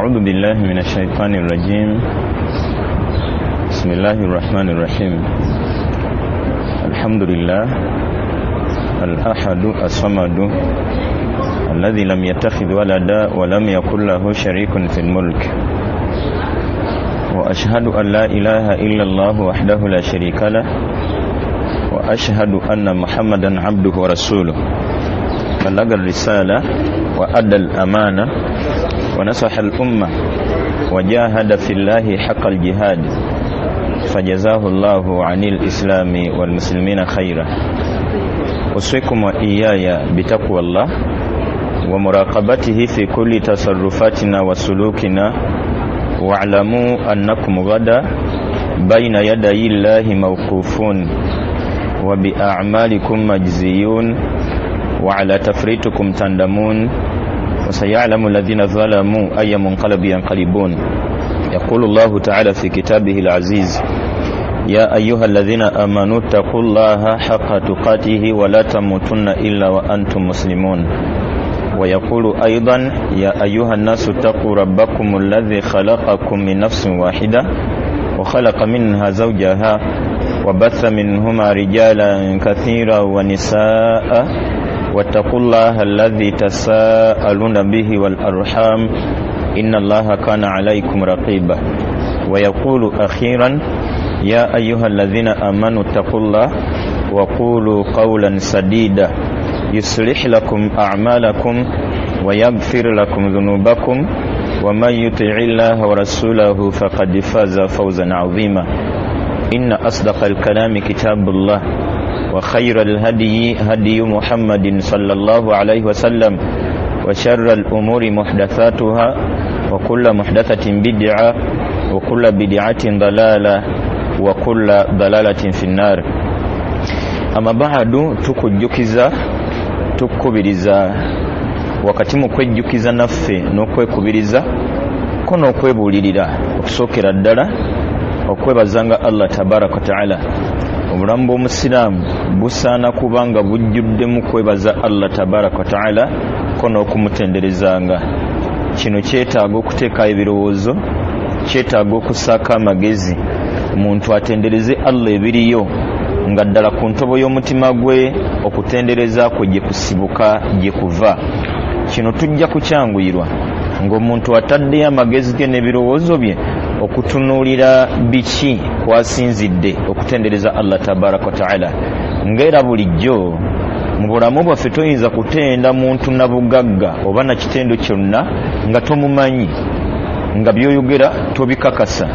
أعوذ بالله من الشيطان الرجيم بسم الله الرحمن الرحيم الحمد لله الأحد الصمد الذي لم يتخذ ولدا ولم يكن له شريك في الملك وأشهد أن لا إله إلا الله وحده لا شريك له وأشهد أن محمدا عبده ورسوله بلغ الرسالة وأدى الأمانة ونصح الأمة وجاهد في الله حق الجهاد فجزاه الله عن الإسلام والمسلمين خيرا أوصيكم وإياي بتقوى الله ومراقبته في كل تصرفاتنا وسلوكنا واعلموا أنكم غدا بين يدي الله موقوفون وبأعمالكم مجزيون وعلى تفريطكم تندمون وسيعلم الذين ظلموا أي منقلب ينقلبون يقول الله تعالى في كتابه العزيز يا أيها الذين آمنوا اتقوا الله حق تقاته ولا تموتن إلا وأنتم مسلمون ويقول أيضا يا أيها الناس اتقوا ربكم الذي خلقكم من نفس واحدة وخلق منها زوجها وبث منهما رجالا كثيرا ونساء واتقوا الله الذي تساءلون به والأرحام إن الله كان عليكم رقيبا ويقول أخيرا يا أيها الذين آمنوا اتقوا الله وقولوا قولا سديدا يصلح لكم أعمالكم ويغفر لكم ذنوبكم ومن يطع الله ورسوله فقد فاز فوزا عظيما إن أصدق الكلام كتاب الله وخير الهدي هدي محمد صلى الله عليه وسلم وشر الأمور محدثاتها وكل محدثة بدعة وكل بدعة ضلالة وكل ضلالة في النار أما بعد tukujjukiza tukukubiriza wakati mu kwejjukiza naffe n'okwekubiriza ko n'okwebuulirira okusookera ddala okwebazanga Allah tabaraka wataala. Obulamu bw'omusiraamu busaana kubanga bujjuddemu kwebaza Allah tabaraka wataala ko n'okumutenderezanga. Kino kyetaaga okuteekayo ebirowoozo, kyetaaga okussaako amagezi, omuntu atendereze Allah ebiriyo nga ddala ku ntobo y'omutima gwe okutendereza kwe gye kusibuka gye kuva. Kino tujja kukyanguyirwa ng'omuntu ataddeyo amagezi ge n'ebirowoozo bye okutunuulira biki kwasinzidde okutendereza Allah tabaraka wataala. Ng'era bulijjo mu bulamu bwaffe toyinza kutenda muntu na bugagga oba na kitendo kyonna nga tomumanyi, nga by'oyogera tobikakasa,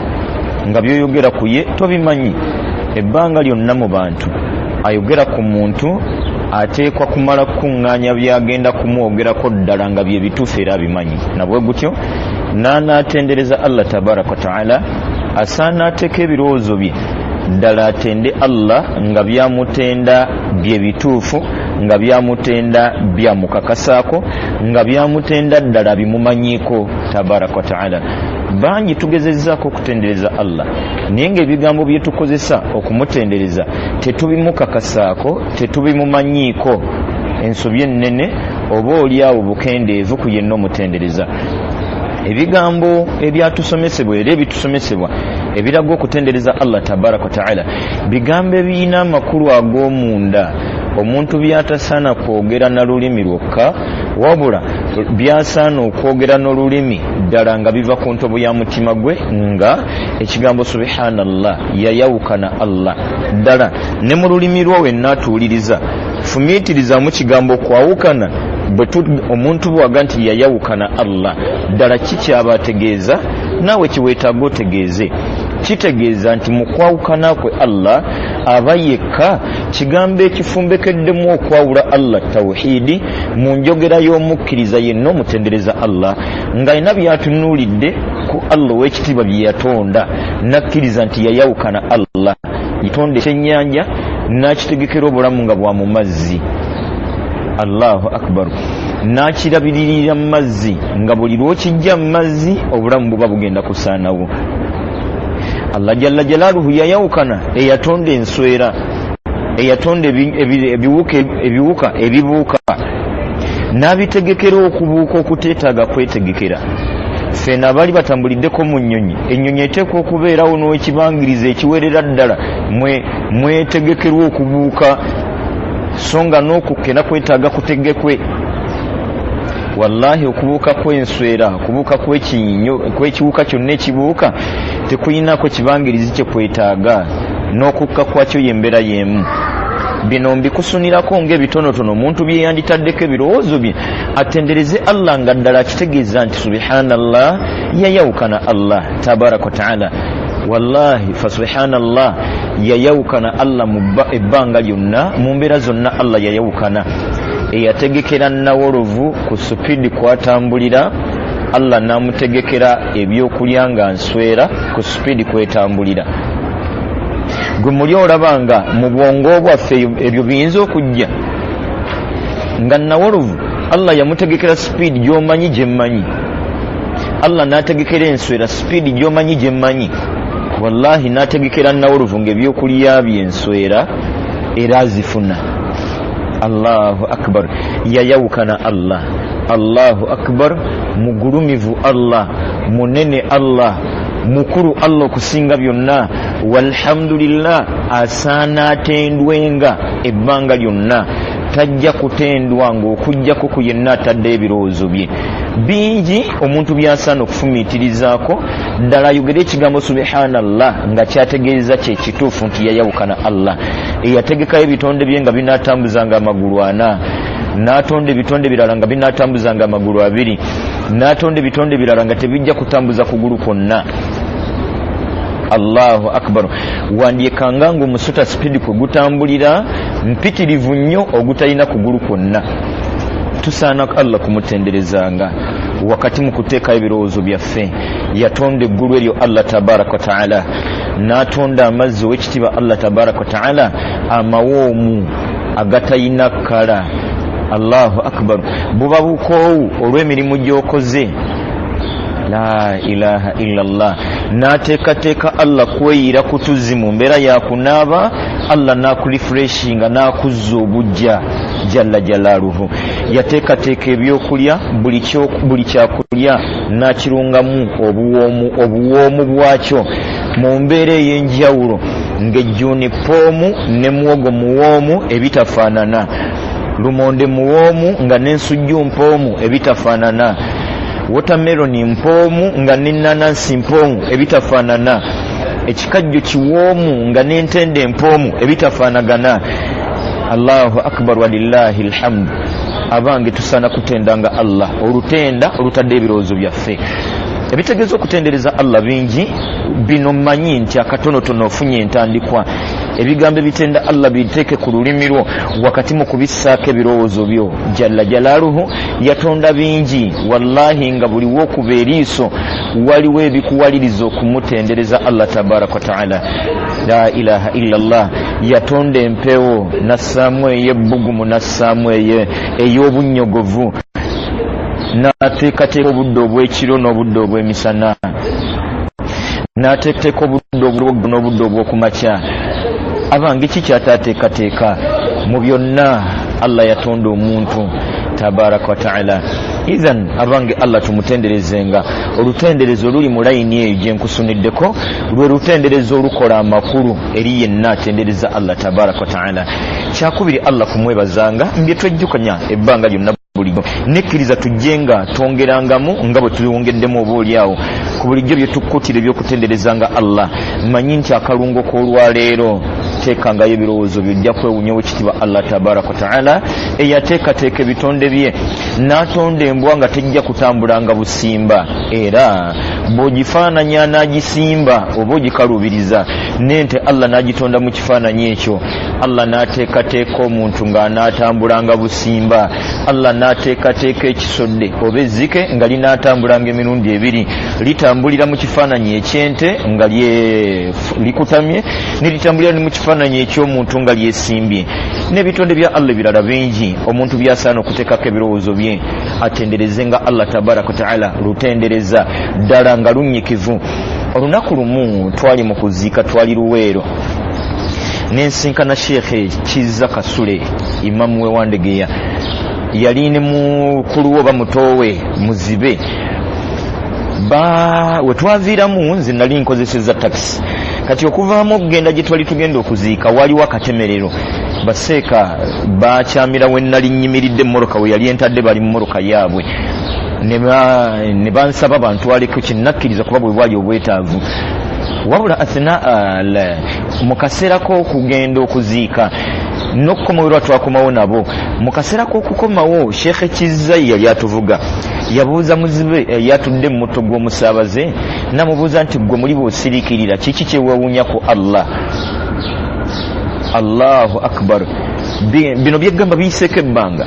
nga by'oyogera ku ye tobimanyi. Ebbanga lyonna mu bantu ayogera ku muntu ateekwa kumala kukuŋŋaanya by'agenda kumwogerako ddala nga bye bituufu era abimanyi. Nabwe gutyo n'anaatendereza Allah tabaraka wataala asaana ateeka ebirowoozo bye ddala atende Allah nga byamutenda bye bituufu, nga byamutenda byamukakasaako, nga byamutenda ddala bimumanyiiko tabaraka wataala. Bangi tugezezzaako okutendereza Allah naye ng'ebigambo bye tukozesa okumutendereza tetubimukakasaako, tetubimumanyiiko. Ensobi ennene oba oli awo bukendeevu ku yenna omutendereza. Ebigambo ebyatusomesebwa era ebitusomesebwa ebiraga okutendereza Allah tabaraka wataala bigambo ebirina amakulu ag'omunda omuntu by'atasaana kwogera na lulimi lwokka, wabula by'asaana okwogera n'olulimi ddala nga biva ku ntobo ya mutima gwe, nga ekigambo subhanallah yayawukana Allah ddala ne mu lulimi lwo wenna atuwuliriza. Fumiitirizamu kigambo kwawukana omuntu bwaga nti yayawukana Allah ddala ki kyaba ategeeza, naawe kiweetaaga otegeeze. Kitegeeza nti mu kwawukana kwe Allah aba yekka, kigambo ekifumbekeddemu okwawula Allah tawhidi mu njogera y'omukkiriza yenna omutendereza Allah ng'alina by'atunuulidde ku Allah ow'ekitiibwa bye yatonda n'akkiriza nti yayawukana Allah, yatonda ekyennyanja n'akitegekera obulamu nga bwa mu mazzi. Allahu akbar, n'akirabiririra mu mazzi nga buli lw'okijja mu mazzi obulamu buba bugenda kusaanawo. Allah jalla jalaaluhu yayawukana eyatonda enswera, eyatonda ebiwuka ebibuuka n'abitegekera okubuuka okuteetaaga kwetegekera. Ffena abaali batambuliddeko mu nnyonyi, ennyonyi eteekwa okubeerawo n'ekibangiriza ekiwerera ddala mwetegekerwa okubuuka, so nga n'okukka kwetaaga kutegekwe. Wallahi okubuuka kw'enswera, okubuuka kw'ekiwuka kyonna ekibuuka tekuyinako kibangirizi kye kwetaaga, n'okukka kwakyo y'embeera y'emu. Bino mbikusunirako ng'ebitonotono omuntu bye yanditaddeko ebirowoozo bye atendereze Allah nga ddala akitegeeza nti subhanallah, yayawukana Allah tabaraka wa taala. Wallahi fa subhanallah, yayawukana Allah mu ebbanga lyonna, mu mbeera zonna Allah yayawukana. Eyategekera nawolovu ku supiidi kwatambulira, Allah n'amutegekera ebyokulya nga nswera ku supiidi kwetambulira. Gwe muli olaba nga mu bwongo bwaffe ebyo biyinza okujja nga nawolovu Allah yamutegekera sipiidi gy'omanyi gyemmanyi, Allah n'ategekera enswera sipiidi gy'omanyi gyemmanyi. Wallahi n'ategekera nawolovu ng'ebyokulya by'enswera era azifuna. Allahu akbar, yayawukana Allah. Allahu akbar, mugulumivu Allah, munene Allah, mukulu Allah okusinga byonna. Walhamdulillah, asaana atendwenga ebbanga lyonna, tajja kutendwa ng'okujjako ku yenna atadde ebirowoozo bye. Bingi omuntu by'asaana okufumiitirizaako, ddala ayogere ekigambo subhanallah nga kyategeeza kye kituufu nti yayawukana Allah. Eyategekayo ebitonde bye nga binaatambuzanga amagulu ana, n'atonda ebitonde birala nga binaatambuzanga amagulu abiri, n'atonda ebitonde birala nga tebijja kutambuza kugulu kwonna. Allahu akbar. Wandyekanga ng'omusota sipiidi kwe gutambulira mpitirivu nnyo ogutalina kugulu kwonna. Tusaana Allah kumutenderezanga wakati mu kuteekayo ebirowoozo byaffe. Yatonda eggulu eryo Allah tabaraka wa taala, n'atonda amazzi ow'ekitiibwa Allah tabaraka wa taala amawoomu agatayina kkala. Allahu akbar. Buba bukoowu olw'emirimu gy'okoze. La ilaha illallah. N'ateekateeka Allah kweyira ku tuzzi mu mbeera ya kunaaba, Allah n'akurefreshinga n'akuzza obujja jalla jalaaluhu. Yateekateeka ebyokulya, buli kyakulya n'akirungamu obuwoomu bwakyo mu mbeera ey'enjawulo, ng'ejjuuni ppoomu ne muwogo muwoomu ebitafaanana, lumonde muwoomu nga n'ensujju mpoomu ebitafaanana, watermelon mpoomu nga n'ennanansi mpoomu ebitafaanana, ekikajjo kiwoomu nga n'entende mpoomu ebitafaanagana. Allahu akbar, walillahi alhamdu. Abange tusaana kutendanga Allah olutenda olutadde ebirowoozo byaffe. Ebitegeeza okutendereza Allah bingi, bino mmanyi nti akatonotono ofunye entandikwa. Ebigambo ebitenda Allah biteeke ku lulimi lwo wakati mu kubissaako ebirowoozo byo. Jalla jalaaluhu yatonda bingi, wallahi nga buli w'okuba eriiso waliwo ebikuwaliriza okumutendereza Allah tabaraka wa taala. La ilaha illallah. Yatonda empewo n'assaamu ey'ebbugumu, n'assaamu ey'obunnyogovu, n'ateekateeka obudde obw'ekiro n'obudde obw'emisana, n'ateekateeka obudde obw'olweggulo n'obudde obw'okumakya. Abange ki kyataateekateeka? Mu byonna Allah yatonda omuntu tabaraka wa taala. Ithan abange Allah tumutenderezenga olutenderezo oluli mu layini eyo gye nkusuniddeko, lwe lutenderezo olukola amakulu eri yenna atendereza Allah tabaraka wa taala. Kyakubiri Allah kumwebazanga mbye twejjukanya ebbanga lyonna bulijjo, nekkiriza tujje nga twongerangamu nga bwe tuwongeddemu oba oliawo ku bulijjo bye tukkutira ebyokutenderezanga Allah. Mmanyi nti akalungo k'olwaleero teekangayo ebirowoozo byojja kwewunya owekitiibwa Allah tabaraka wa taala eyateekateeka ebitonde bye n'atonda embwa nga tejja kutambulanga busimba, era bw'ogifaananya n'agisimba oba ogikaluubiriza, n'ente Allah n'agitonda mu kifaananyi ekyo. Allah n'ateekateeka omuntu ng'anaatambulanga busimba, Allah n'ateekateeka ekisodde oba ezzike nga linaatambulanga emirundi ebiri, litambulira mu kifaananyi eky'ente nga likutamye, ne litambulira ne mu kifaananyi eky'omuntu nga lyesimbye. N'ebitonde bya Allah ebirala bingi omuntu by'asaana okuteekako ebirowoozo bye atendereze nga Allah tabaraka wa taala lutendereza ddala nga lunnyikivu. Olunaku lumu twali mu kuziika, twali Luweero, nensinkana Sheikh Kizza Kasule, imamu we Wandegeya, yali ne mukulu we oba mutoowe muzibe. We twaviiramu nze nali nkozesezza takisi. Kati okuvaamu okugenda gye twali tugenda okuziika waliwo akatemerero, baseeka bakyamira we nali nnyimiridde, emmoroka we yali entadde, bali mu mmoroka yaabwe, ne bansaba bantwaleko. Kinnakkiriza kuba bwe bwali obwetaavu. Wabula athnaa mu kaseera k'okugenda okuziika n'okukomawo, lwa twakomawo nabo, mu kaseera k'okukomawo Sheekhe Kizza yali atuvuga, yabuuza muzibe yatudde mu mutto gw'omusaabaze, namubuuza nti gwe muli bw'osiriikirira kiki kyewewuunya ku Allah? Allahu akbar. Bino byeggamba biyiseeko ebbanga.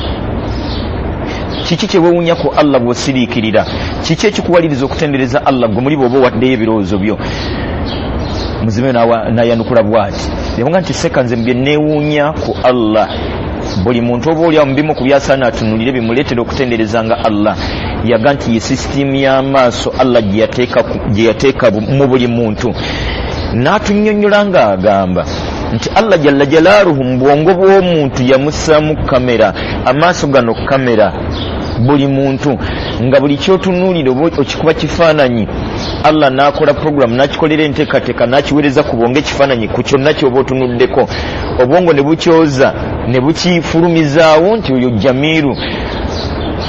Kiki kyewewuunya ku Allah bw'osiriikirira? Kiki ekikuwaliriza okutendereza Allah gwe muli bw'oba owaddeyo ebirowoozo byo? Muzibe n'ayanukula bw'ati, yabuga nti seka nze bye neewuunya ku Allah, buli muntu oba oli awo mu bimu ku byasaana atunulire bimuleetera okutenderezanga Allah, yaga nti ye sisitiimu y'amaaso Allah gye yateeka mu buli muntu. N'atunnyonnyola ng'agamba nti Allah jalla jalaaluhu mu bwongo bw'omuntu yamussaamu kamera, amaaso gano kamera, buli muntu nga buli kyotunuulira oba okikuba kifaananyi, Allah n'akola puroguramu n'akikolera enteekateeka n'akiweereza ku bwongo ekifaananyi ku kyonna ky'oba otunuddeko, obwongo ne bukyoza ne bukifulumizaawo nti oyo Jamiru.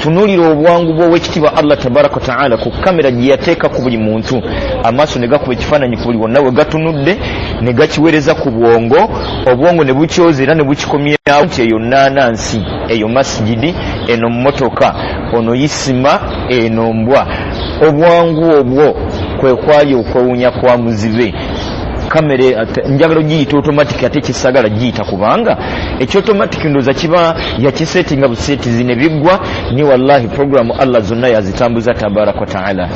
Tunuulira obwangu bw'owekitiibwa Allah tabaraka wataala ku kamera gye yateeka ku buli muntu, amaaso ne gakuba ekifaananyi ku buli wonna we gatunudde ne gakiweereza ku bwongo, obwongo ne bukyoza era ne bukikomyawo nti eyo naanansi, eyo masijidi, eno mmotoka, ono isima, eno mbwa. Obwangu obwo kwe kwali okwewuunya kwa muzibe. Kamera njagala ogiyita automatic, ate kisagala giyita kubanga ekyotomatic ndowooza kiba yakisetinga buseetizi ne biggwa. Ni wallahi programu Allah zonna yazitambuza tabaraka wataala.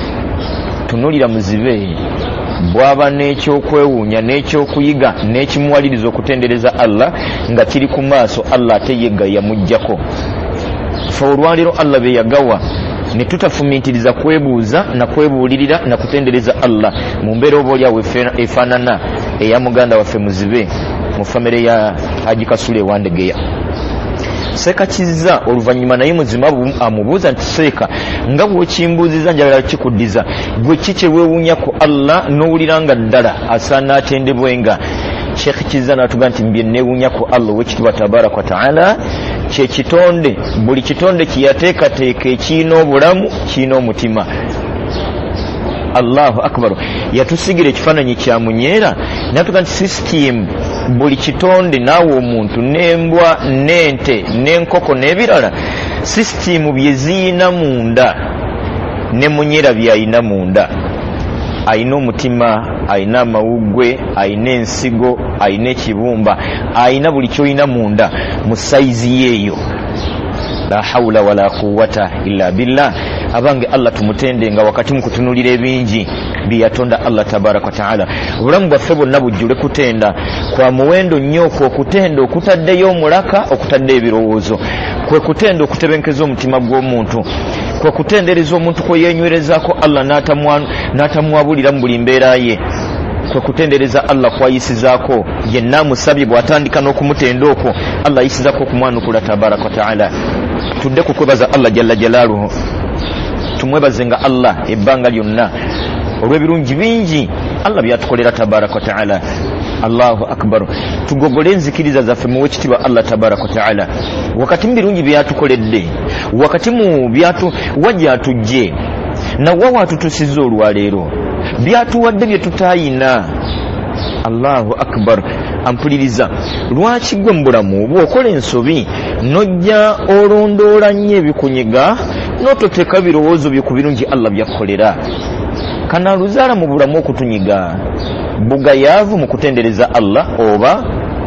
Tunuulira muzibe bw'aba n'ekyokwewuunya n'ekyokuyiga n'ekimuwaliriza okutendereza Allah nga kiri ku maaso, Allah ate yegga yamuggyako. Fe olwaleero Allah be yagawa ne tutafumiitiriza kwebuuza na kwebuulirira na kutendereza Allah mu mbeera oba oliawo efaanana eya muganda waffe muzibe mu famire ya Haji Kasule Wandegeya. Seeka Kizza oluvannyuma naye muzima amubuuza nti seeka nga bw'okimbuuziza njagala kikuddiza, gwe ki kye weewuunya ku Allah n'owulira nga ddala asaana atendebwenga? Sheikh Kizza n'atuga nti mbye neewuunya ku Allah ow'ekitiibwa tabaraka wa taala kye kitonde, buli kitonde kye yateekateeka ekirina obulamu kirina omutima. Allahu akbar. Yatusigira ekifaananyi kya munyeera n'atuga nti sisitiimu buli kitonde naawe omuntu n'embwa n'ente n'enkoko n'ebirala sisitiimu bye ziyina munda ne munyeera by'ayina munda. Ayina omutima, ayina amawuggwe, ayina ensigo, ayina ekibumba, ayina buli ky'olina munda mu sayizi yeeyo. La hawula wala quwwata illa billah. Abange Allah tumutende nga wakati mu kutunuulira ebingi bye yatonda Allah tabaraka wa taala. Obulamu bwaffe bwonna bujjule kutenda kwa muwendo nnyo, okwo okutenda okutaddeyo omulaka, okutadde ebirowoozo, kwe kutenda okutebenkeza omutima gw'omuntu, kwe kutendereza omuntu kwe yeenywerezaako Allah n'atamwabulira mu buli mbeera ye, kwe kutendereza Allah kwayisizaako yenna amusabye bw'atandika n'okumutenda okwo Allah ayisizaako okumwanukula tabaraka wa taala. Tudde ku kwebaza Allah jalla jalaaluhu, tumwebaze nga Allah ebbanga lyonna olw'ebirungi bingi Allah byatukolera tabaraka wa taala. Allahu akbar. Tugogole enzikiriza zaffe muwe ekitiibwa Allah tabaraka wa taala wakati mu birungi byatukoledde, wakati mu byatu wajja atujje nawa watutusiza olwaleero, byatuwadde bye tutayina. Allahu akbar. Ampuliriza, lwaki gwe mu bulamu bw'okola ensobi n'ojja olondoola nnyo ebikunyiga n'ototeeka birowoozo byo ku birungi Allah byakkolera? Kanaaluzaala mu bulamu okutunyiga bugayaavu mu kutendereza Allah oba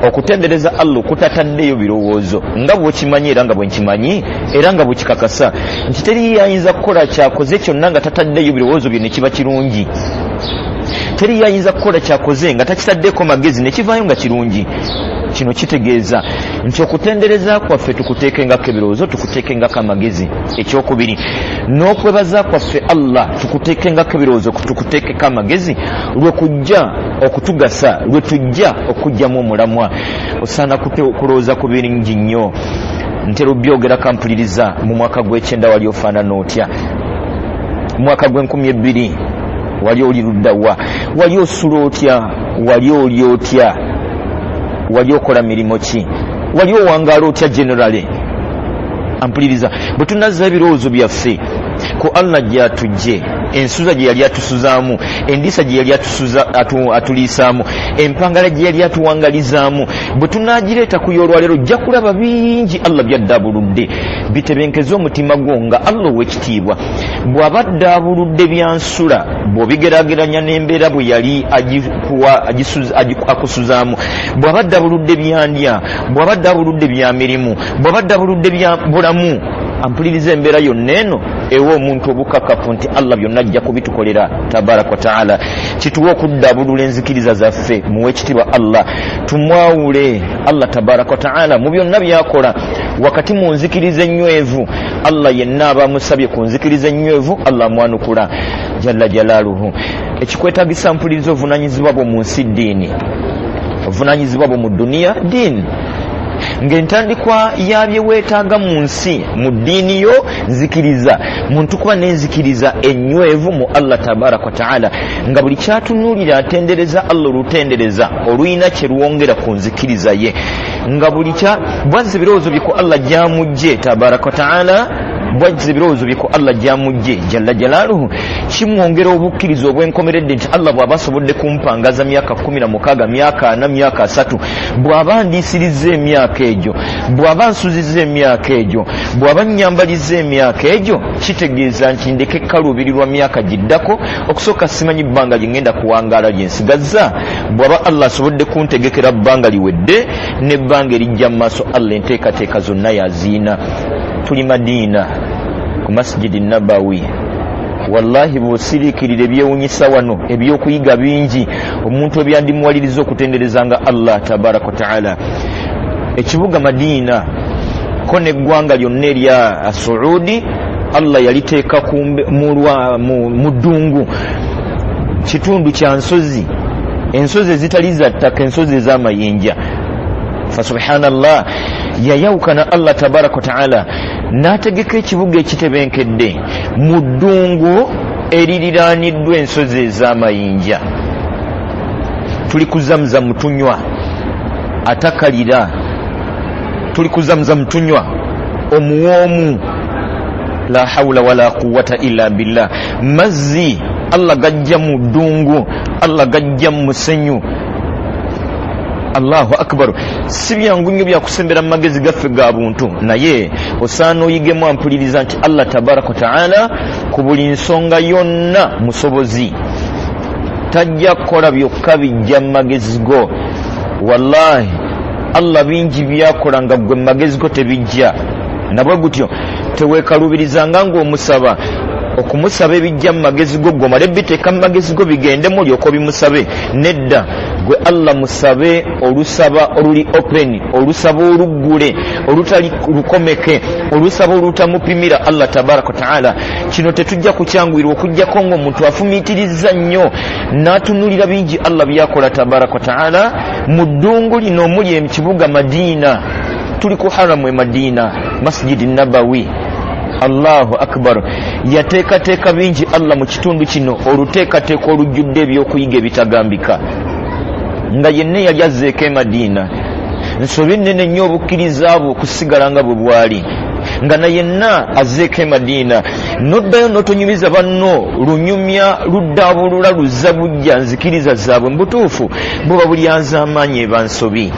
okutendereza Allah okutataddeyo birowoozo, nga bw'okimanyi era nga bwe nkimanyi era nga bwekikakasa nti teri yayinza kukola kyakoze kyonna nga tataddeyo birowoozo bye ne kiba kirungi. Teri yayinza kukola kyakoze nga takitaddeko magezi ne kivaayo nga kirungi. Kino kitegeeza nti okutendereza kwaffe tukuteekengako ebirowoozo, tukuteekengako amagezi. Ekyokubiri, n'okwebaza kwaffe Allah tukuteekengako ebirowoozo, tukuteekeko amagezi, lwe kujja okutugasa, lwe tujja okujjamu omulamwa. Osaana kulowooza ku bingi nnyo. Ntera obyogera, kampuliriza, mu mwaka gw'ekyenda wali ofaanana otya? Mwaka gw'enkumi ebbiri wali oli luddawa? Wali osula otya? Wali oli otya? Wali okola mirimu ki? Wali owangaala otya? Generally, ampuliriza, bwe tunazza ebirowoozo byaffe ku Allah gyatujje, ensuza gye yali atusuzaamu, endiisa gye yali atuliisaamu, empangala gye yali atuwangalizaamu, bwe tunagireeta ku y'olwaleero, ojja kulaba bingi Allah byaddaabuludde. Bitebenkeze omutima gwo nga Allah ow'ekitiibwa bw'aba addaabuludde byansula, bw'obigeraageranya n'embeera bwe yali akusuzaamu, bw'aba addaabuludde byandya, bw'aba addaabuludde bya mirimu, bw'aba addaabuludde bya bulamu, ampuliriza, embeera yonna eno ewa omuntu obukakafu nti Allah byonna ajja kubitukolera tabaraka wataala. Kituwa okuddaabulula enzikiriza zaffe muwe ekitiibwa Allah, tumwawule Allah tabaraka wataala mu byonna byakola, wakati mu nzikiriza ennywevu. Allah yenna aba amusabye ku nzikiriza ennywevu, Allah amwanukula jalla jalaaluhu. Ekikwetagisa, mpuliriza, obuvunanyizibwa bwo mu nsi ddiini, obuvunanyizibwa bwo mu duniya ddiini, ng'entandikwa ya bye weetaaga mu nsi mu ddiini yo nzikiriza. Muntu kuba n'enzikiriza ennywevu mu Allah tabaraka wataala, nga buli kyatunuulira atendereza Allah olutendereza olulina kye lwongera ku nzikiriza ye, nga buli kya bwazza ebirowoozo bye ku Allah gyamugje tabaraka wataala, bwazza ebirowoozo bye ku Allah gyamugje jalla jalaaluhu, kimwongera obukkiriza obwenkomeredde nti Allah bw'aba asobodde kumpangaza myaka 16, myaka 40, myaka 30, bw'aba ndiisiriza emyaka egyo, bw'aba nsuziza emyaka egyo, bw'aba nnyambaliza emyaka egyo, kitegeeza nti ndeke kaluubirirwa myaka giddako. Okusooka simanyi bbanga lye ŋŋenda kuwangaala lyensigazza. Bw'aba Allah asobodde kuntegekera bbanga liwedde n'ebbanga erijja mu maaso, Allah enteekateeka zonna yaziina. Tuli Madiina ku Masjidi Nabawi. Wallahi, bw'osiriikirira ebyewunyisa wano, ebyokuyiga bingi omuntu ebyandimuwaliriza okutenderezanga Allah tabaraka wataala. Ekibuga Madiina ko n'eggwanga lyonna erya Suudi, Allah yaliteeka mu ddungu, kitundu kya nsozi, ensozi ezitali za ttaka, ensozi ez'amayinja. Fasubhanallah, yayawukana Allah tabaraka wataala n'ategeka ekibuga ekitebenkedde mu ddungu eririraaniddwa ensozi ez'amayinja. Tuli ku Zamuzamu tunywa atakalira, tuli ku Zamuzamu tunywa omuwoomu. La haula wala quwata illa billah. Mazzi Allah gajja mu ddungu, Allah gajja mu musenyu. Allahu akbar! Si byangu nnyo byakusembera mu magezi gaffe ga buntu, naye osaana oyigemu, ampuliriza, nti Allah tabaraka wataala ku buli nsonga yonna musobozi. Tajja kukola byokka bijja mu magezi go. Wallahi, Allah bingi byakola nga gwe mu magezi go tebijja. Nabwe gutyo teweekaluubirizanga ng'omusaba okumusaba ebijja mu magezi go, gwe omale biteeka mu magezi go bigendemu olyoka obimusabe. Nedda, gwe Allah musabe olusaba oluli open, olusaba oluggule, olutali lukomeke, olusaba olutamupimira Allah tabaraka wataala. Kino tetujja kukyanguyirwa okugjako nga omuntu afumiitiriza nnyo n'atunulira bingi Allah byakola tabaraka wataala mu ddungu lino omuli ekibuga Madiina. Tuli ku haramu e Madiina, Masjidi Nabawi. Allahu akbar! Yateekateeka bingi Allah mu kitundu kino, oluteekateeka olujjudde ebyokuyiga ebitagambika. Nga yenna eyali azzeeko e Madiina, nsobi nnene nnyo obukkiriza bwe okusigala nga bwe bwali, nga na yenna azzeeko e Madiina noddayo n'otonyumiza banno lunyumya luddaabulula luzza bujja nzikiriza zaabwe, mu butuufu buba bulyanzaamaanyi, eba nsobi.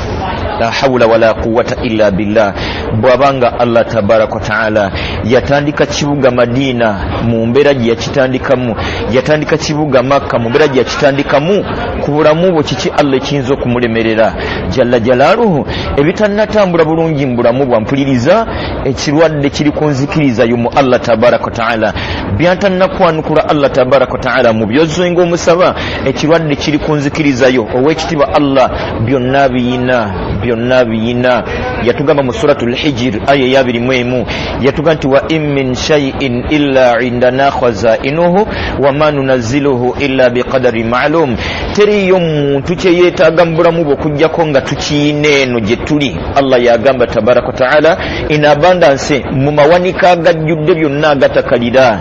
La hawula wala quwata illa billah. Bw'abanga Allah tabaraka wataala yatandika kibuga Madiina mu mbeera gye yakitandikamu, yatandika kibuga Makka mu mbeera gye yakitandikamu, ku bulamu bwo kiki Allah ekiyinza okumulemerera jalla jalaaluhu? Ebitannatambula bulungi mu bulamu bwampuliriza, ekirwadde kiri ku nzikiriza yo mu Allah tabaraka wataala. Byantannakwanukula Allah tabaraka wataala mu byozzenga omusaba, ekirwadde kiri ku nzikiriza yo. Ow'ekitiibwa Allah byonna biyina, byonna biyina. Yatugamba mu Suratu Lhijir aya eyabirimu emu, yatugamba nti wa in min shaiin illa indana khazainuhu wama nunaziluhu illa biqadari maalum. Teriyo muntu kyeyeetaaga mu bulamu bwe okugjako nga tukiyina eno gye tuli. Allah yagamba tabaraka wataala in abundance, mu mawanika agajjudde byonna agatakalira.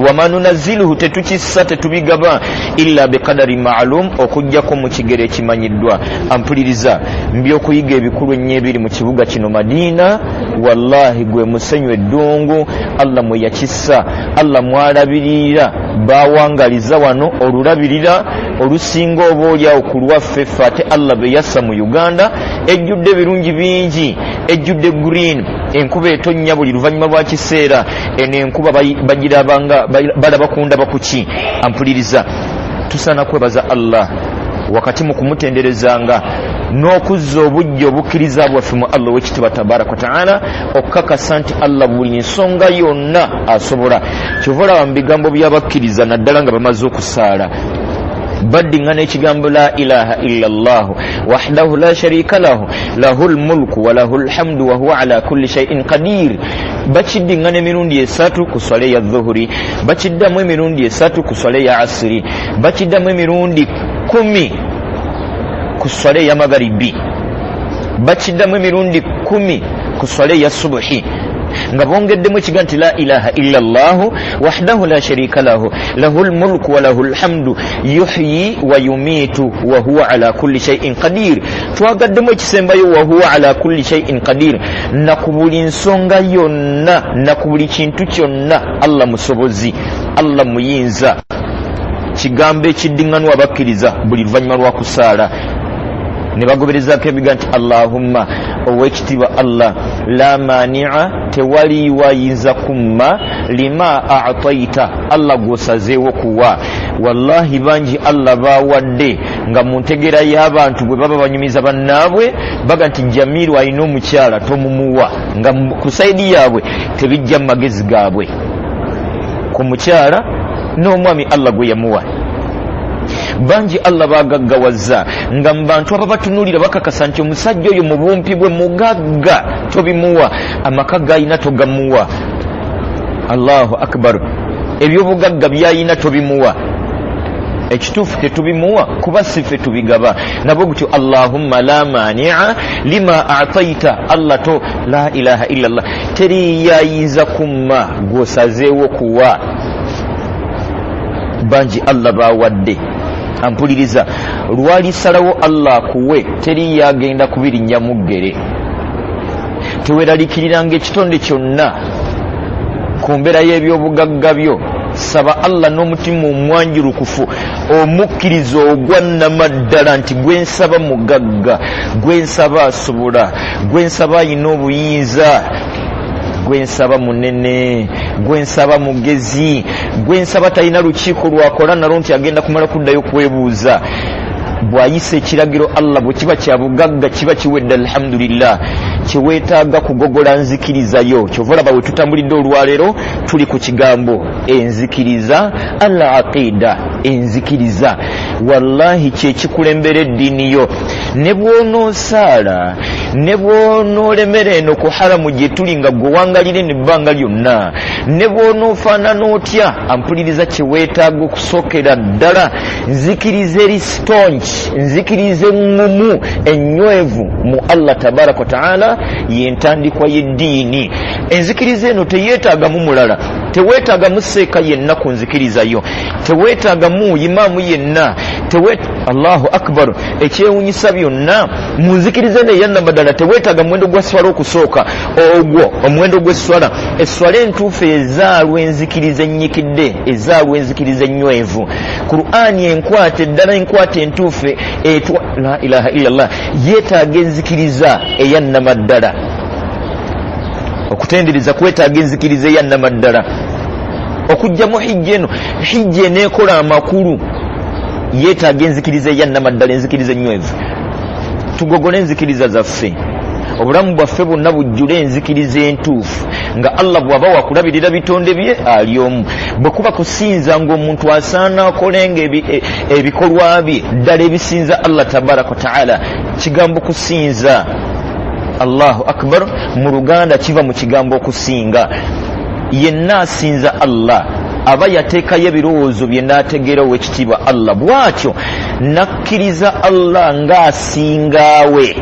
Wama nunaziluhu, tetukissa, tetubigaba, illa biqadari maalum, okugjako mu kigero ekimanyiddwa. Ampuliriza, mbyokuyiga ebikulu ennyo ebiri mu kibuga kino Madiina. Wallahi gwe musenyu eddungu Allah mwe yakissa, Allah mwalabirira bawangaliza wano olulabirira olusinga oba oliawo ku lwaffe ffe. Ate Allah be yassa mu Uganda ejjudde ebirungi bingi, ejjudde green, enkuba etonnya buli luvannyuma lwa kiseera. Eno enkuba bagirabanga balaba kundaba kuki. Ampuliriza, tusaana kwebaza Allah wakati mu kumutenderezanga n'okuzza obujja obukkiriza bwaffe mu Allah owekitiibwa tabaraka wataala, okukakasa nti Allah buli nsonga yonna asobola. Kyova olaba mu bigambo by'abakkiriza, naddala nga bamaze okusaala, baddiŋŋana ekigambo la ilaha illa llahu wahdahu la sharika lahu lahu lmulku wa lahu lhamdu wahuwa ala kulli shaiin qadir. Bakiddiŋŋana emirundi 3 ku swala eya dhuhuri, bakiddamu emirundi 3 ku swala eya asiri, bakiddamu emirundi 10 ku swala eya magaribi, bakiddamu emirundi 10 ku swala eya subuhi, nga bongeddemu ekiga nti la ilaha illa llahu wahdahu la sharika lahu lahu lmulku wa lahu lhamdu yuhyi wa yumiitu wa huwa ala kulli shaiin qadir. Twagaddemu ekisembayo wa huwa ala kulli shaiin qadir, na ku buli nsonga yonna, na ku buli kintu kyonna Allah musobozi, Allah muyinza. Kigambo ekiddiŋŋanwa abakkiriza buli luvannyuma lwa kusaala, ne bagoberezaako ebiga nti Allahumma, owekitiibwa Allah, la maania, tewaliiwo ayinza kumma, lima ataita, Allah gwosazeewo kuwa. Wallahi bangi Allah bawadde nga mu ntegeera y'abantu bwe baba banyumiza bannaabwe baga nti Jamiru alina omukyala tomumuwa, nga ku saidi yaabwe tebijja mu magezi gaabwe ku mukyala n'omwami Allah gwe yamuwa. Bangi Allah bagaggawaza nga mu bantu ababatunulira bakakasa nti omusajja oyo mu bumpi bwe mugagga, tobimuwa, amaka gayina togamuwa. Allahu akbar, ebyobugagga byayina tobimuwa. Ekituufu tetubimuwa kuba siffe tubigaba. Nabwe gutyo Allahumma la mania lima ataita, Allah to la ilaha illa llah, teriyo ayinza kumma gwosazeewo kuwa. Bangi Allah bawadde. Ampuliriza, lwalisalawo Allah akuwe teriyo agenda kubirinnya muggere. Teweraliikiriranga ekitonde kyonna ku mbeera y'ebyobugagga byo. Saba Allah n'omutima omwanjulukufu, omukkiriza ogwa nnamaddala nti gwensaba mugagga, gwensaba asobola, gwensaba ayina obuyinza, gwensaba munene, gwensaba mugezi, gwensaba talina lukiiko lwakola nalwo nti agenda kumala kuddayo kwebuuza. Bw'ayisa ekiragiro Allah bwe kiba kya bugagga kiba kiwedde, alhamdulillah. Kyeweetaaga kugogola nzikirizayo. Kyova olaba we tutambulidde olwaleero tuli ku kigambo enzikiriza, al aqida, enzikiriza. Wallahi kyekikulembera eddiini yo. Ne bw'onoosaala, ne bw'onoolemera eno ku haramu gye tuli nga gwe wangalira eno ebbanga lyonna, ne bw'onoofaanana otya, ampuliriza, kyeweetaaga okusookera ddala nzikiriza eri staunch, nzikiriza eŋŋumu ennywevu mu Allah tabaraka wa taala, yentandikwa y'eddiini. Enzikiriza eno teyeetaagamu mulala, teweetaagamu seeka yenna ku nzikiriza yo, teweetaagamu imaamu yenna. Allahu akbar. Ekyewunyisa byonna mu nzikiriza eno eyannamaddala teweetaaga muwendo gwa swala okusooka, ogwo omuwendo gw'esswala, esswala entuufu ezaalwa enzikiriza ennyikidde, ezaalwa enzikiriza ennywevu. Qur'ani enkwata eddala, enkwata entuufu etwa la ilaha illallah, yeetaaga enzikiriza eyannamaddala. Okutendereza kwetaaga enzikiriza eyannamaddala. Okujjamu hijja eno, hijja eneekola amakulu, yeetaaga enzikiriza eyannamaddala, enzikiriza ennywevu. Tugogole enzikiriza zaffe, obulamu bwaffe bwonna bujjule enzikiriza entuufu, nga Allah bw'aba wakulabirira bitonde bye ali omu. Bwe kuba kusinza ng'omuntu asaana akolenga ebikolwa bye ddala ebisinza Allah tabaraka wa taala. Kigambo kusinza, Allahu akbar, mu Luganda kiva mu kigambo okusinga. Yenna asinza Allah aba yateekayo ebirowoozo bye n'ategeera ow'ekitiibwa Allah, bw'atyo nakkiriza Allah ng'asingaawe,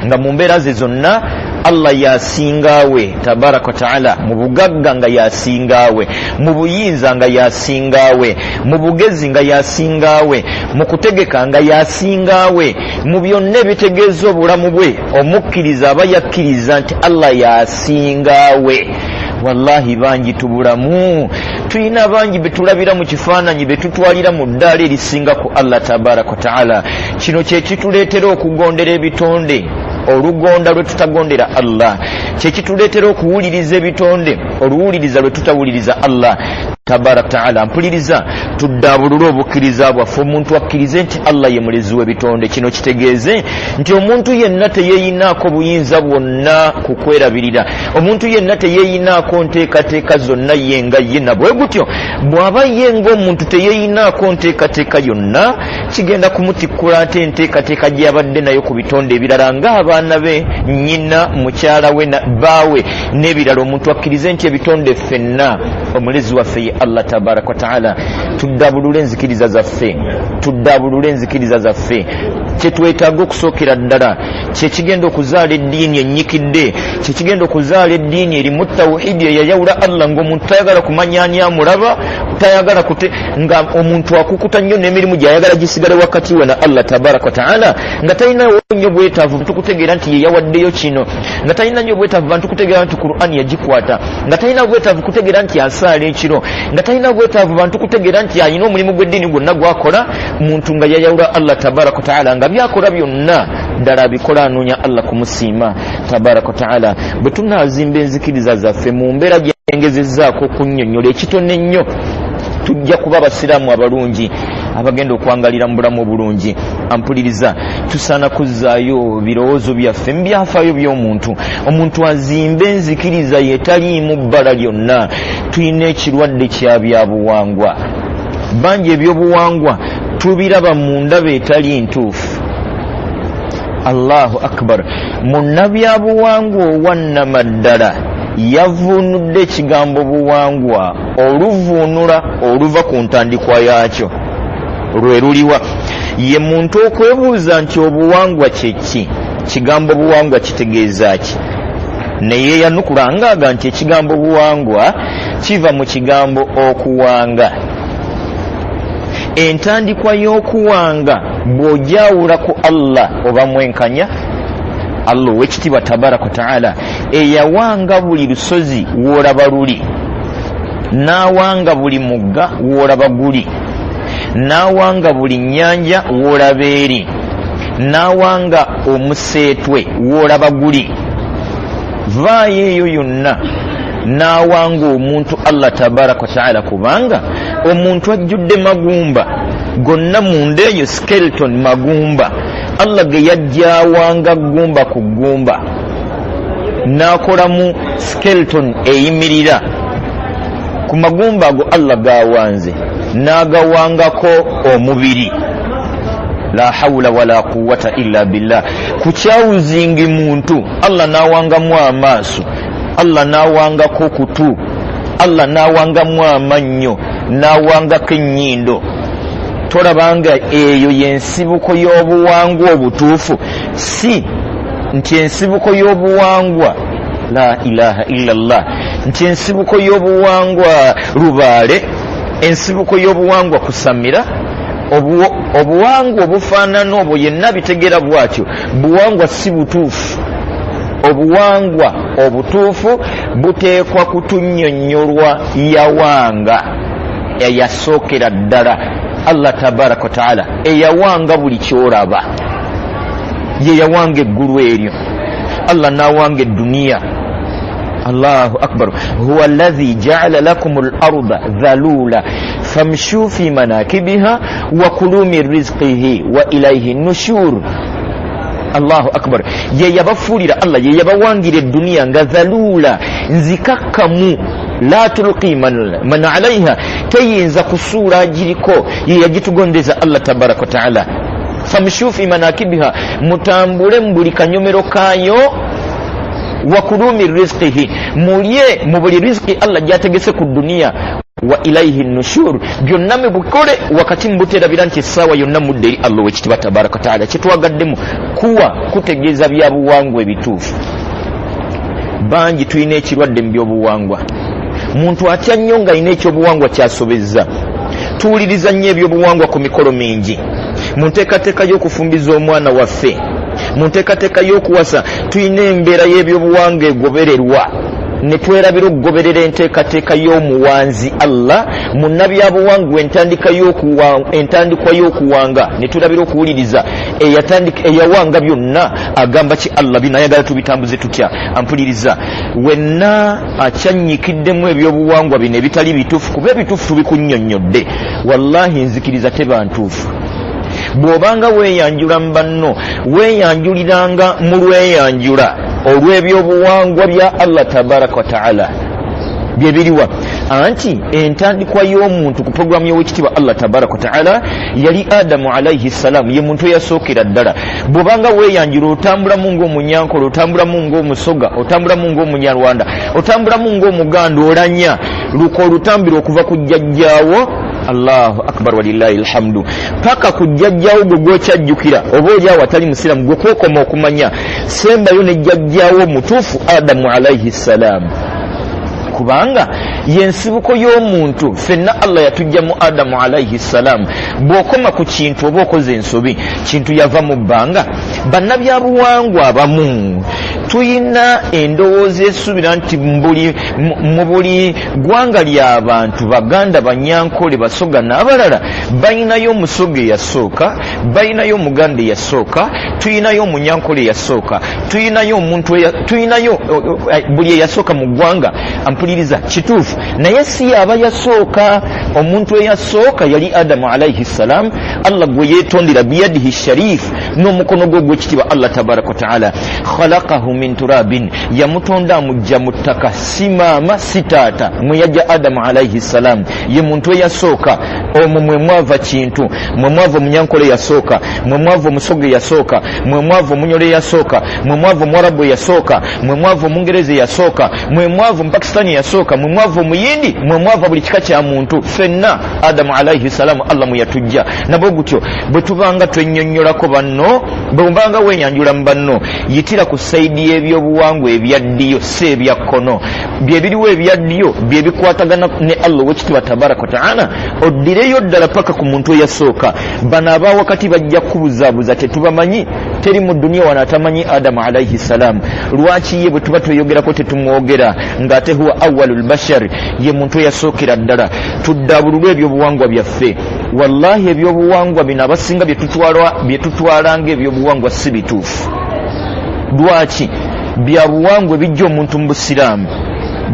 nga mu mbeera ze zonna Allah yasingawe tabaraka wa taala, mu bugagga nga yasingawe, mu buyinza nga yasingawe, mu bugezi nga yasingawe, mu kutegeka nga yasingawe, mu byonna ebitegeeza obulamu bwe. Omukkiriza aba yakkiriza nti Allah yasingawe. Wallahi bangi tubulamu, tulina bangi betulabira mu kifaananyi, betutwalira mu ddaala erisinga ku Allah tabaraka wa taala. Kino kyekituleetera okugondera ebitonde olugonda lwe tutagondera Allah, kyekituleetera okuwuliriza ebitonde oluwuliriza lwe tutawuliriza Allah tabaraka taala. Mpuliriza, tuddaabulule obukkiriza bwaffe. Omuntu akkirize nti Allah ye mulezi w'ebitonde. Kino kitegeeze nti omuntu yenna teyeeyinaako buyinza bwonna ku kwerabirira, omuntu yenna teyeeyinaako nteekateeka zonna ye nga ye. Nabwe gutyo bw'aba ye ng'omuntu teyeeyinaako nteekateeka yonna, kigenda kumutikkula ate enteekateeka gy'abadde nayo ku bitonde ebirala ng'abaana be, nnyina, mukyala we, bbaawe n'ebirala. Omuntu akkirize nti ebitonde ffenna omulezi waffe ye Allah tabaraka wa taala. Tuddabulule enzikiriza zaffe, tuddabulule enzikiriza zaffe. Kyetwetaaga okusookera ddala kyekigenda okuzaala eddiini ennyikidde, kyekigenda okuzaala eddiini erimu tawhidi eyayawula Allah, ng'omuntu tayagala kumanya ani amulaba, tayagala kute, nga omuntu akukuta nnyo n'emirimu gy'ayagala gisigale wakati we na Allah tabaraka wa taala, nga talinawo nnyo bwetaavu bantu kutegeera nti ye yawaddeyo kino, nga talina nnyo bwetaavu bantu kutegeera nti Qur'ani yagikwata, nga talina bwetaavu kutegeera nti asaala ekiro, nga talina bwetaavu bantu kutegeera nti alina omulimu gw'eddiini gwonna gwakola. Muntu nga yayawula Allah tabaraka wa taala, nga byakola byonna ddala abikola anoonya Allah kumusiima tabaraka wa taala. Bwe tunaazimba enzikiriza zaffe mu mbeera gyengezezzaako okunnyonnyola ekitono ennyo, tujja kuba abasiraamu abalungi abagenda okwangalira mu bulamu obulungi. Ampuliriza, tusaana kuzzaayo birowoozo byaffe mu byafaayo by'omuntu. Omuntu azimbe enzikiriza ye taliimu bbala lyonna. Tulina ekirwadde kya byabuwangwa bangi, ebyobuwangwa tubiraba mu ndaba etali ntuufu. Allahu akbar! Munnabyabuwangwa owannamaddala yavuunudde ekigambo buwangwa oluvuunula oluva ku ntandikwa yaakyo lwe luliwa. Ye muntu okwebuuza nti obuwangwa kye ki, kigambo buwangwa kitegeeza ki? Naye yanukula ngaaga nti ekigambo buwangwa kiva mu kigambo okuwanga. Entandikwa y'okuwanga bw'ogyawula ku Allah oba mwenkanya Allah ow'ekitiibwa tabaraka wa taala, eyawanga buli lusozi w'olaba luli, n'awanga buli mugga w'olaba guli, n'awanga buli nnyanja w'olaba eri, n'awanga omuseetwe w'olaba guli, vaayo eyo yonna n'awanga omuntu Allah tabaraka wa taala, kubanga omuntu ajjudde magumba gonna munda eyo, skeleton magumba Allah ge yajjawanga ggumba ku ggumba n'akolamu skeleton eyimirira ku magumba ago Allah gawanze n'agawangako omubiri. La hawula wala quwwata illa billah. Ku kyawuzingi muntu Allah n'awangamu amaaso, Allah n'awangako kutu, Allah n'awangamu amannyo, n'awangako ennyindo. Tolabanga eyo y'ensibuko y'obuwangwa obutuufu? Si nti ensibuko y'obuwangwa, la ilaha illallah, nti ensibuko y'obuwangwa lubaale, ensibuko y'obuwangwa kusamira. Obuwangwa obufaanana obwo yenna bitegeera bwatyo buwangwa si butuufu. Obuwangwa obutuufu buteekwa kutunnyonnyolwa yawanga eyasookera ddala Allah tabaraka wa taala, eyawanga buli kyolaba. Ye yawanga eggulu eryo, Allah n'awanga edduniya. Allahu akbar! Huwa alladhi jaala lakum al-arda dhalula famshu fi manakibiha wa kulu min rizqihi wa ilayhi nushur. Allahu akbar! Ye yabafuulira, Allah ye yabawangira edduniya nga dhalula, nzikakkamu, la tulqi man alaiha, teyinza kusuula agiriko. Ye yagitugondeza Allah tabaraka wa taala. Famshu fi manakibiha, mutambule mu buli kanyomero kaayo, wakulu min rizqihi, mulye mu buli riziki Allah gyategese ku duniya, wa ilaihi nushur. Byonna mubikole wakati mubuteerabira nti essaawa yonna mudde eri Allah owekitiibwa tabaraka wa taala. Kyetwagaddemu kuwa kutegeeza bya buwangwa ebituufu. Bangi tulina ekirwadde mu byobuwangwa. Muntu atya nnyo ng'alina ekyobuwangwa kyasobezza. Tuwuliriza nnyo ebyobuwangwa ku mikolo mingi. Mu nteekateeka y'okufumbiza omwana waffe, mu nteekateeka y'okuwasa, tulina embeera y'ebyobuwangwa egobererwa ne twerabira okugoberera enteekateeka y'omuwanzi Allah. Munnabyabuwangwa entandikwa y'okuwanga ne tulabira okuwuliriza eyawanga byonna agamba ki Allah bino ayagala tubitambuze tutya. Ampuliriza wenna akyannyikiddemu ebyobuwangwa bino ebitali bituufu, kuba ebituufu tubikunnyonnyodde. Wallahi nzikiriza teba ntuufu. Bw'obanga weeyanjula mu banno, weeyanjuliranga mu lweyanjula olw'ebyobuwangwa bya Allah tabaraka wa taala bye biriwa. Anti entandikwa y'omuntu ku puroguramu y'owekitiibwa Allah tabaraka wa taala yali Adamu alaihi ssalaamu, ye muntu eyasookera ddala. Bw'obanga weeyanjula otambulamu ng'omunyankole, otambulamu ng'omusoga, otambulamu ng'omunyarwanda, otambulamu ng'omuganda, olanya luka olutambira okuva ku jjajjaawo. Allahu akbar walillahi alhamdu, paka ku jjajjaawo gwe gwokyajjukira, oba oli awo atali musiraamu gwe kwokoma okumanya sembayo ne jjajjaawo omutuufu Adamu alaihi ssalaamu, kubanga yensibuko y'omuntu. Ffenna Allah yatujja mu Adamu alaihi ssalaamu. Bw'okoma ku kintu oba okoze ensobi, kintu yava mu bbanga. Bannabyabuwangwa abamu tuyina endowooza esuubira nti mu buli ggwanga ly'abantu, Baganda, Banyankole, Basoga n'abalala, balinayo omusoga eyasooka, balinayo omuganda eyasooka, tuyinayo omunyankole eyasooka, tuyinayo omuntu, tuyinayo buli eyasooka mu ggwanga. Ampuliriza kituufu, naye si yaba yasooka. Omuntu eyasooka yali Adamu alaihi ssalam, Allah gwe yeetondera biyadihi sharif, n'omukono gwe ogw'ekitiibwa. Allah tabaraka wataala khalaqahu min turabin, yamutonda amujja mu ttaka, si maama si taata mwe yajja Adamu alaihi ssalam. Ye muntu eyasooka. Omwo mwe mwava kintu, mwe mwava omunyankole eyasooka, mwe mwava omusoga eyasooka, mwe mwava omunyolo eyasooka, mwe mwava omuwarabu eyasooka, mwe mwava omungereza eyasooka, mwe mwava omupakistani eyasooka, mwe mwava omuyindi, mwe mwava buli kika kya muntu. Ffenna Adamu alaihi salaamu Allah mwe yatujja. Nabwe gutyo bwe tubanga twennyonnyolako banno, bwe mubanga weeyanjula mu banno, yitira ku sayidi y'ebyobuwangwa ebyaddiyo, si ebya kkono. Bye biriwo ebyaddiyo bye bikwatagana ne Allah owekitiibwa tabaraka wataala. Oddireyo ddala paka ku muntu eyasooka. Bano abawakati bajja kubuzaabuza, tetubamanyi. Teri mu duniya wano atamanyi Adamu alaihi ssalaamu. Lwaki ye bwe tuba tweyogerako tetumwogera ng'ate huwa awalu lbashari, ye muntu eyasookera ddala? Tuddaabululwe ebyobuwangwa byaffe. Wallahi ebyobuwangwa bino abasinga bye tutwala ng'ebyobuwangwa si bituufu. Lwaki? Byabuwangwa ebijja omuntu mu busiraamu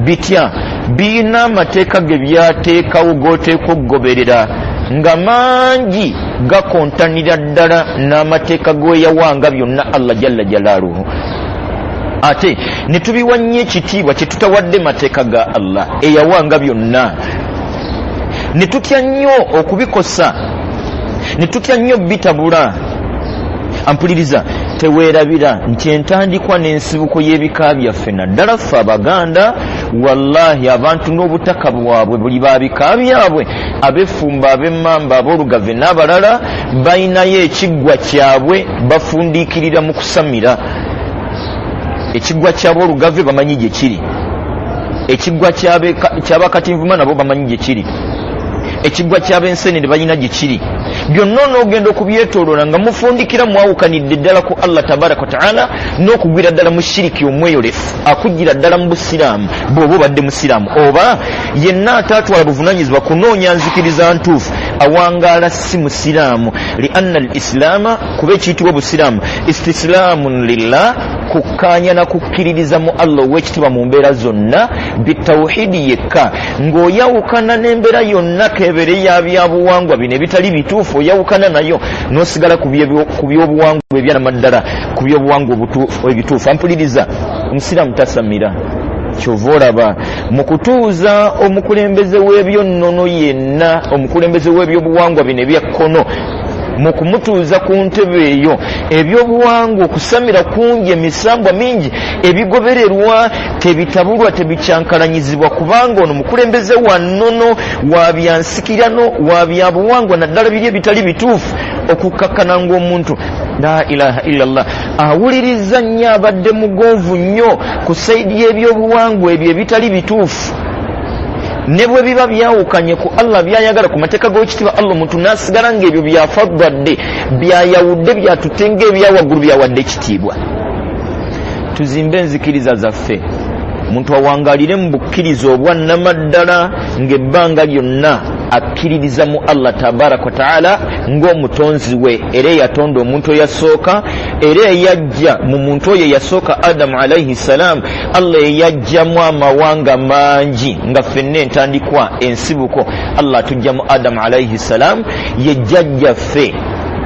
bitya? Biyina amateeka ge byateekawo g'oteekwa okugoberera, nga mangi gakontanira ddala n'amateeka g'eyawanga byonna Allah jalla jalaaluhu. Ate ne tubiwa nnyo ekitiibwa kye tutawadde mateeka ga Allah eyawanga byonna, ne tutya nnyo okubikosa, ne tutya nnyo bitabula. Ampuliriza, teweerabira nti entandikwa n'ensibuko y'ebika byaffe, naddala ffe Abaganda, wallahi abantu n'obutaka bwabwe buli ba bika byabwe, ab'effumba, ab'emmamba, ab'olugave n'abalala, balinayo ekiggwa kyabwe bafundiikirira mu kusamira. Ekiggwa ky'aboolugave bamanyi gye kiri, ekiggwa ky'abakatinvuma nabo bamanyi gye kiri, ekiggwa ky'abensenene balina gye kiri. Byonna onoogenda okubyetooloola nga mufundikira mwawukanidde ddala ku Allah tabaraka wataala n'okugwira ddala mu shiriki omweyolefu akugira ddala mu busiraamu. Bw'oba obadde musiraamu oba yenna ataatwala buvunaanyizibwa kunoonya nzikiriza ntuufu, awangaala si musiraamu. Lianna al islaama, kuba ekiyitibwa obusiraamu istislaamun lillah, kukkaanya na kukkiririza mu Allah ow'ekitiibwa mu mbeera zonna, bitawhidi yekka, ng'oyawukana n'embeera yonna keebere ya byabuwangwa bino ebitali bituufu, oyawukana nayo n'osigala ku byobuwangwa ebyanamaddala, ku byobuwangwa ebituufu. Ampuliriza, omusiraamu tasamira. Kyova olaba mu kutuuza omukulembeze w'ebyonnono yenna, omukulembeze w'ebyobuwangwa bino ebyakkono, Mu kumutuuza ku ntebe eyo, ebyobuwangwa, okusamira kungi, emisambwa mingi ebigobererwa tebitabulwa, tebikyankalanyizibwa, kubanga ono mukulembeze wa nnono, wa byansikirano, wa byabuwangwa, naddala biri ebitali bituufu. Okukkakkana ng'omuntu la ilaha illallah awuliriza nnyo, abadde mugonvu nnyo ku saidi y'ebyobuwangwa ebyo ebitali bituufu, ne bwe biba byawukanye ku Allah byayagala, ku mateeka g'ekitiibwa Allah, omuntu n'asigala ng'ebyo byafadwadde, byayawudde, byatutte ng'ebyawaggulu, byawadde ekitiibwa. Tuzimbe enzikiriza zaffe, omuntu awangalire mu bukkiriza obwannamaddala ng'ebbanga lyonna akkiririza mu Allah tabaraka wataala ng'omutonzi we, era eyatonda omuntu eyasooka, era eyajja mu muntu oyo eyasooka Adamu alaihi ssalaamu, Allah eyajjamu amawanga mangi nga ffenna entandikwa ensibuko Allah atujja mu Adamu alaihi ssalaamu, ye jjajjaffe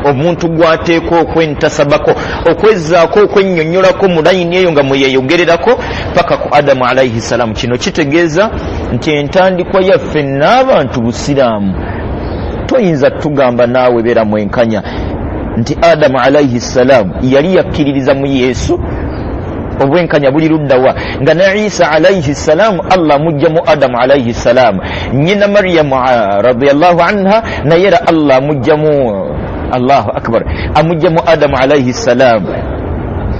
omuntu gw'ateekwa okwentasabako, okwezzaako, okwennyonnyolako mu layini eyo nga mweyeyogererako paka ku Adamu alaihi ssalaamu. Kino kitegeeza nti entandikwa yaffe n'abantu busiraamu. Toyinza tugamba naawe beera mwenkanya nti Adamu alaihi ssalaamu yali yakkiririza mu Yesu. Obwenkanya buli luddawa nga ne Isa alaihi ssalaamu Allah amujja mu Adamu alaihi ssalaamu, nnyina Mariyamu radiallahu anha naye era Allah amujjamu, Allahu akbar, amujja mu Adamu alaihi ssalaamu.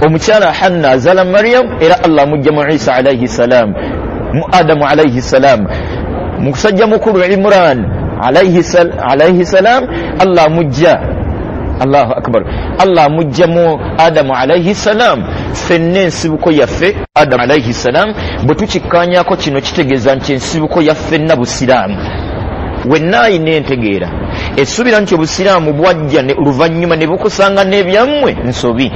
Omukyala Hanna azaala Mariyamu, era Allah amujja mu Isa alaihi ssalaamu, mu Adamu alaihi ssalaamu. Musajja mukulu Imran alaihi ssalam Allah amujja, Allahu akbar, Allah amujja mu Adamu alaihi ssalam. Ffenna ensibuko yaffe Adamu alaihi ssalam. Bwe tukikkanyako kino kitegeeza nti ensibuko yaffenna busiraamu. Wenna ayina entegeera esuubira nti obusiraamu bwajja luvannyuma ne bukusanga n'ebyammwe, nsobi.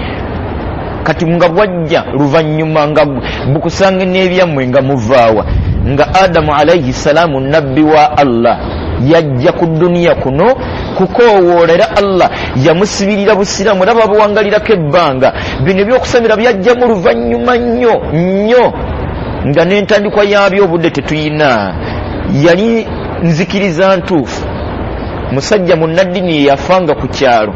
Kati nga bwajja luvannyuma nga bukusanga n'ebyammwe, nga muvaawa nga Adamu alaihi ssalaamu nabbi wa Allah yajja ku duniya kuno kukoowoola, era Allah yamusibirira busiraamu, era babuwangalirako ebbanga. Bino ebyokusamira byajjamu luvannyuma nnyo nnyo nga n'entandikwa yaabyo obudde tetuyina. Yali nzikiriza ntuufu. Musajja munnaddini yeyafanga ku kyalo,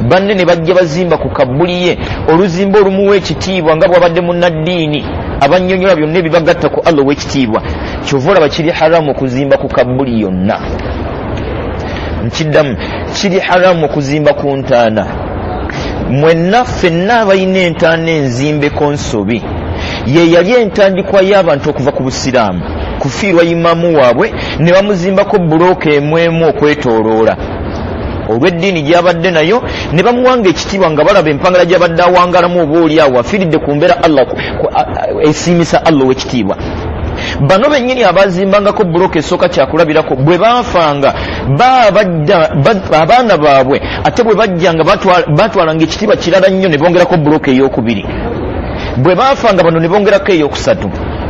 banne ne bajja bazimba ku kabbuli ye oluzimba olumuwa ekitiibwa nga bw'abadde munnaddiini abannyonnyola byonna ebibagatta ku Allah ow'ekitiibwa. Kyova olaba kiri haramu okuzimba ku kabbuli yonna. Nkiddamu, kiri haramu okuzimba ku ntaana. Mwenna ffenna abalina entaana enzimbeko nsobi. Ye yali entandikwa y'abantu okuva ku busiraamu, kufiirwa imaamu waabwe ne bamuzimbako bulooka emu emu okwetooloola olw'eddiini gy'abadde nayo, ne bamuwanga ekitiibwa nga balaba empangala gy'abadde awangalamu, oba oli awo afiiridde ku mbeera Allah esiimisa Allah ow'ekitiibwa. Bano bennyini abazimbangako bulooka esooka kyakulabirako, bwe baafanga abaana baabwe ate bwe bajjanga batwalanga ekitiibwa kirala nnyo ne bongerako bulooka ey'okubiri, bwe baafanga bano ne bongerako ey'okusatu,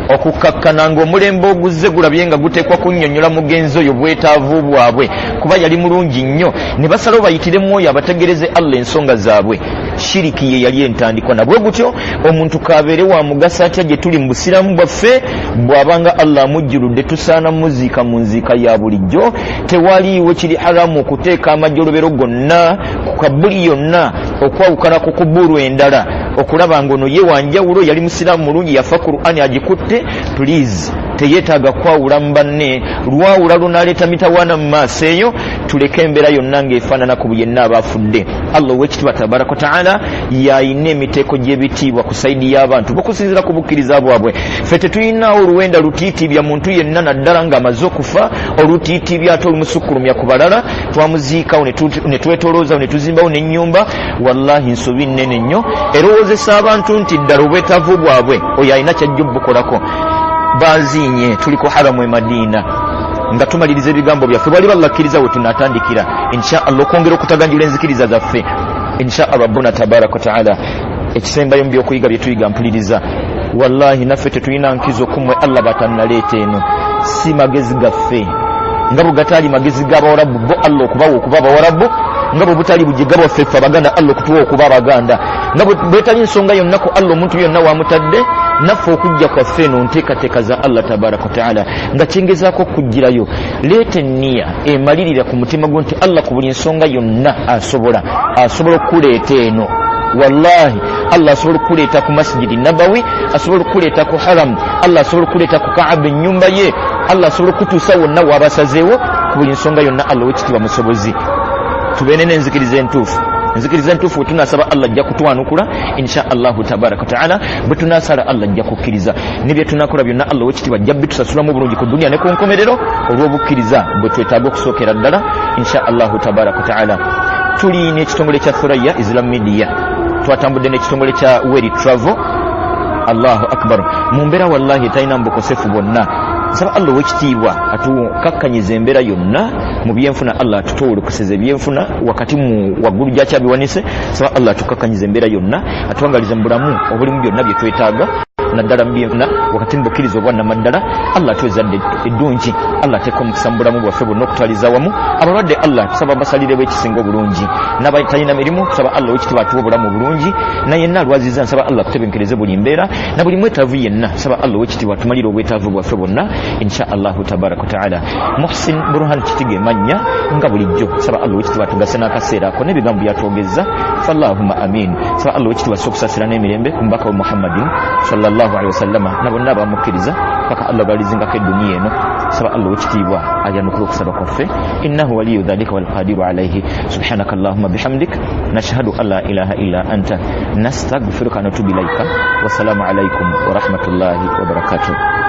okukkakkana ng'omulembe oguzze gulabye nga guteekwa kunnyonnyola mugenzi oyo bwetaavu bwabwe kuba yali mulungi nnyo, ne basalawo bayitiremu oyo abategereze Allah ensonga zaabwe. Shiriki ye yali entandikwa. Nabwe gutyo omuntu kabeere wa mugaso atya gye tuli mu busiraamu bwaffe, bw'abanga Allah amujjuludde tusaana muziika mu nziika ya bulijjo. Tewaliiwo kiri haramu okuteeka amajolobero gonna ku kabuli yonna okwawukana ku kubulu endala, okulaba ng'ono ye wanjawulo, yali musiraamu mulungi, yafa Qur'ani agikutte. Please, teyeetaaga kwawula mu banne. Lwawula lunaleeta mitawaana mu maaso eyo. Tuleke embeera yonna ng'efaanana ku yenna abaafudde. Allah ow'ekitiibwa tabaraka wataala yayina emiteeko gy'ebitiibwa ku saidi y'abantu bokusinziira ku bukkiriza bwabwe. Ffe tetuyinaawo oluwenda lutiitiibya muntu yenna, naddala ng'amaze okufa, olutiitiibya ate olumusukkulumya ku balala. Twamuziikawo ne twetoloozawo ne tuzimbawo n'ennyumba. Wallahi nsobi nnene nnyo erowoozesa abantu nti ddala obwetaavu bwabwe oyo alina kyajja obukolako. Baziinye tuli ku haramu e Madiina nga tumaliriza ebigambo byaffe. Bwali ballakkiriza we tunaatandikira insha Allah okwongera okutaganjula enzikiriza zaffe insha Allah rabbuna tabaraka wataala. Ekisembayo mu byokuyiga bye tuyiga, mpuliriza, wallahi naffe tetulina nkizo kumwe Allah batannaleeta eno. Si magezi gaffe nga bwe gataali magezi g'abawarabu bo Allah okubawa okuba abawarabu, nga bwe butali bujiga bwaffe ffe Abaganda Allah okutuwa okuba Abaganda, nga bwetali nsonga yonna ku Allah omuntu yonna wamutadde. Naffe okujja kwaffe eno nteekateeka za Allah tabaraka wataala, nga kyengezaako okugirayo. Leeta enniya emalirira ku mutima gwo nti Allah ku buli nsonga yonna asobola okukuleeta eno. Wallahi Allah asobola okukuleeta ku Masjidi Nabawi, asobola okukuleeta ku Haram, Allah asobola okukuleeta ku Kaaba ennyumba ye, Allah asobola okukutuusa wonna waabasazeewo ku buli nsonga yonna. Allah owekitiibwa musobozi. Tubeere n'enzikiriza entuufu. Enzikiriza entuufu bwe tunaasaba Allah ajja kutwanukula insha Allahu tabaraka wataala. Bwe tunaasala Allah ajja kukkiriza, ne bye tunakola byonna Allah owekitiibwa ajja bitusasulamu obulungi ku duniya ne ku nkomerero, olw'obukkiriza bwe twetaaga okusookera ddala insha Allahu tabaraka wataala. Tuli n'ekitongole kya Thuraya Islam Media, twatambudde n'ekitongole kya Weri Travel. Allahu akbar. Mu mbeera wallahi talina mubukosefu bwonna. Nsaba Allah owekitiibwa atukakkanyiza embeera yonna mu byenfuna. Allah atutoolokuseza ebyenfuna wakati mu waggulu gyakyabiwanise. Nsaba Allah atukakkanyiza embeera yonna, atuwangalize mu bulamu obulimu byonna bye twetaaga, naddala mu byenfuna, wakati mu bukkiriza obwannamaddala. Allah atuwe eddungi, Allah ateeka omukisa mu bulamu bwaffe bwonna okutwaliza awamu. Abalwadde Allah tusaba basalirewo ekisinga obulungi, n'abatalina mirimu tusaba Allah owekitiibwa atuwe obulamu obulungi, na yenna alwaziza nsaba Allah akutebenkereze buli mbeera, na buli mwetaavu yenna nsaba Allah owekitiibwa atumalire obwetaavu bwaffe bwonna insha Allahu tabaraka wataala. Muhsin Burhan Kitiga emannya nga bulijjo, nsaba Allah owekitiibwa atugase n'akaseera ako n'ebigambo byatwogezza. Fallahumma amin. Nsaba Allah owekitiibwa asse okusaasira n'emirembe ku mubaka we Muhammadin sallallahu alaihi wasallama na bonna abamukkiriza paka Allah balizingako eduniya eno. Nsaba Allah owekitiibwa ayanukule okusaba kwaffe, innahu waliyu dhalika walqadiru alaihi. Subhanaka allahumma bihamdik, nashhadu an la ilaha illa anta, nastaghfiruka wa natubu ilaika. Wassalamu alaikum warahmatullahi wabarakatuh.